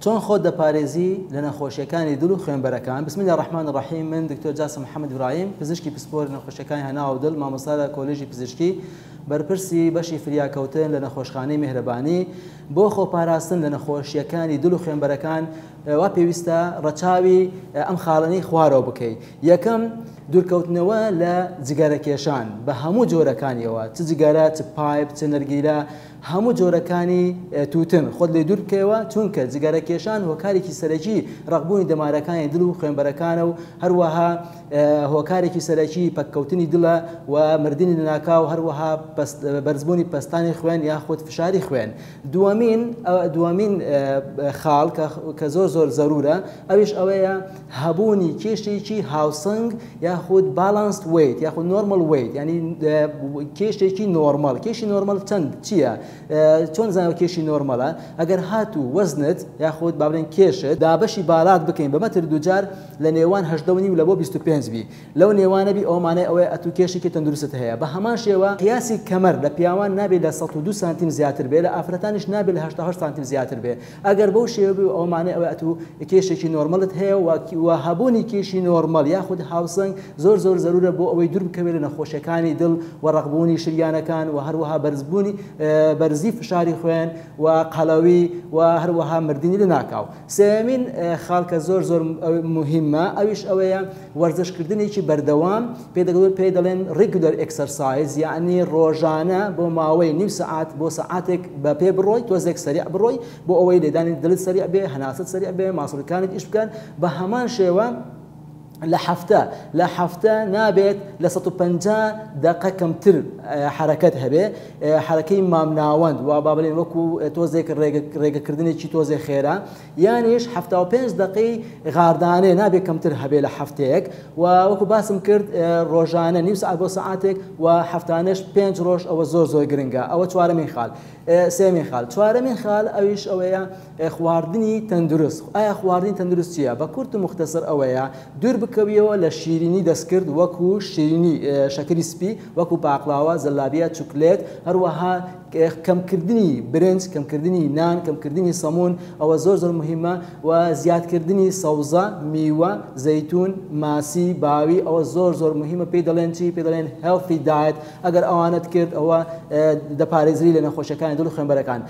چۆن خۆت دەپارێزی لە نەخۆشیەکانی دڵ و خوێنبەرەکان؟ بسم اللە الرحمن الرحیم من دکتۆر جاسم محمد ئیبراهیم پزیشکی پسپۆری نەخۆشیەکانی هەناو و دڵ مامۆستا لە کۆلێژی پزیشکی بەرپرسی بەشی فریاکەوتن لە نەخۆشخانەی میهرەبانی بۆ خۆپاراستن لە نەخۆشیەکانی دڵ و خوێنبەرەکان وا پێویستە ڕەچاوی ئەم خاڵانەی خوارەوە بکەی یەکەم دوورکەوتنەوە لە جگەرەکێشان بە هەموو جۆرەکانیەوە چ جگەرە چ پایپ چ نەرگیلە هەموو جۆرەکانی تووتن خۆت لێ دوور بکەوە، چونکە جگەرە کێشان هۆکارێکی سەرەکی ڕەقبوونی دەمارەکانی دڵ و خوێنبەرەکانە و هەروەها هۆکارێکی سەرەکی پەککەوتنی دڵە و مردنی لەناکاو، هەروەها بەرزبوونی پەستانی خوێن یاخود فشاری خوێن. دووەمین دووەمین خاڵ کە زۆر زۆر زەرورە ئەویش ئەوەیە هەبوونی کێشێکی هاوسەنگ یاخود balanced weight یاخود normal weight یعنی کێشێکی نۆرمەڵ. کێشی نۆرمەڵ چەند چییە؟ چۆن زانەوە کێشی نۆرمەڵە؟ ئەگەر هاتوو وەزنت یاخود با بڵێین کێشت دابەشی بالات بکەین بە مەتر دووجار لە نێوان 18.5 لە بۆ 25 بی لەو نێوانە بی ئەوە مانای ئەوەیە ئەتوو کێشێکی تەندروستت هەیە. بە هەمان شێوە قیاسی کەمەر لە پیاوان نابێ لە 102 سانتیم زیاتر بێ، لە ئافرەتانیش نابێ لە 88 سانتیم زیاتر بێ. ئەگەر بەو شێوە بی ئەوە مانای ئەوەیە ئەتوو کێشێکی نۆرمەڵت هەیە و هەبوونی کێشی نۆرمەڵ یاخود هاوسەنگ زۆر زۆر زەرورە بۆ ئەوەی دوور بکەوێت لە نەخۆشیەکانی دڵ و ڕەقبوونی شریانەکان و هەروەها بەرزبوونی بەرزی فشاری خوێن و قەڵەوی و هەروەها مردنی لەناکاو. سێیەمین خاڵ کە زۆر زۆر موهیمە ئەویش ئەوەیە وەرزشکردنێکی بەردەوام پێ دەگەڵ پێی دەڵێن regular exercise یعنی ڕۆژانە بۆ ماوەی نیو سەعات بۆ سەعاتێک بە پێ بڕۆی تۆزێک سەریع بڕۆی بۆ ئەوەی لێدانی دڵت سەریع بێ هەناسەت سەریع بێ ماسولکانت ئیش بکەن بە هەمان شێوە لە هەفتە لە هەفتە نابێت لە 150 دقە کەمتر حرەکەت هەبێ حرەکەی مامناوەند وا با بڵێن وەکو تۆزێک ڕێگەکردنێکی تۆزێ خێرا یانیش 75 دقەی غاردانێ نابێت کەمتر هەبێ لە هەفتەیەک و وەکو باسم کرد ڕۆژانە نیو سەعات بۆ سەعاتێک و هەفتانەش پێنج ڕۆژ ئەوە زۆر زۆر گرنگە ئەوە چوارەمین خاڵ سێمین خال چوارەمین خال ئەویش ئەوەیە خواردنی تەندروست. ئایا خواردنی تەندروست چییە؟ بە کورت و موختەسەر ئەوەیە دوور بکەویەوە لە شیرینی دەستکرد وەکو شیرینی شەکری سپی وەکو پاقلاوە، زەلابیە، چوکلێت، هەروەها کەمکردنی برنج، کەمکردنی نان، کەمکردنی سەمون ئەوە زۆر زۆر مهمە و زیادکردنی سەوزە، میوە، زەیتون، ماسی، باوی ئەوە زۆر زۆر مهمە پێی دەڵێن چی؟ پێی دەڵێن healthy diet ئەگەر ئەوانەت کرد ئەوە دەپارێزری لە نەخۆشیەکانی دڵ و خوێنبەرەکان.